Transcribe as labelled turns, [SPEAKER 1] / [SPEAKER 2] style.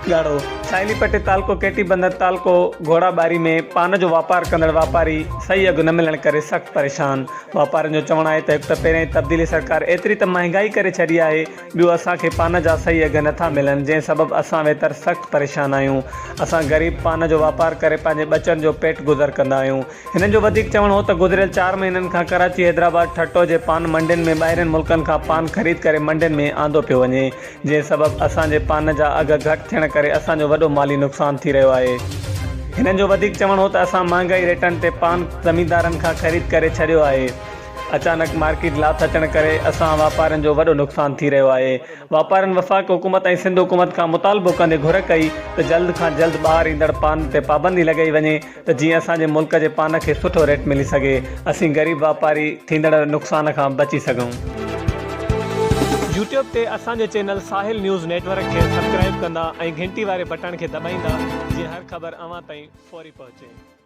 [SPEAKER 1] ڳاڙهو، ساحلي پٽي تعلقو ڪيٽي بندر تعلقو گهوڙاٻاري ۾ پان جو واپار ڪندڙ واپاري صحيح اگهه نه ملڻ ڪري سخت پريشان. واپارين جو چوڻ آهي ته هڪ ته پهريائين تبديلي سرڪار ايتري ته مهنگائي ڪري ڇڏي آهي ٻيو اسان کي پان جا صحيح اگهه نٿا ملن جنهن سبب اسان ويتر سخت پريشان آهيون. اسان غريب پان جو واپار ڪري پنهنجي ٻچن جو پيٽ گذر ڪندا آهيون. هنن جو وڌيڪ چوڻ هو ته گذريل چار مهينن کان ڪراچي، حيدرآباد، ٺٽو جي پان منڊين ۾ ٻاهرين ملڪن کان پان خريد ڪري منڊين ۾ آندو پيو وڃي، جنهن سبب اسان جي پان جا اگهه گهٽ ٿيڻ ڪري اسان جو وڏو مالي نقصان ٿي رهيو آهي. هنن جو وڌيڪ چوڻ هو ته اسان مهانگائي ريٽن تي پان زميندارن کان خريد ڪري ڇڏيو آهي، اچانڪ مارڪيٽ لاٿ اچڻ ڪري اسان واپارين جو وڏو نقصان ٿي رهيو آهي. واپارين وفاق حڪومت ۽ سنڌ حڪومت کان مطالبو ڪندي گهر ڪئي ته جلد کان جلد ٻاهر ايندڙ پان تي پابندي لڳائي وڃي ته جيئن اسان جي ملڪ جي پان کي سٺو ريٽ ملي سگهي، اسين غريب واپاري ٿيندڙ نقصان کان بچي سگهون. يوٽيوب تي اسان جي چينل ساحل نيوز نيٽ ورڪ کي سبڪرائيب ڪندا ۽ گهنٽي واري بٽڻ کي دٻائيندا جيئن هر خبر اوهان تائين فوري پهچي.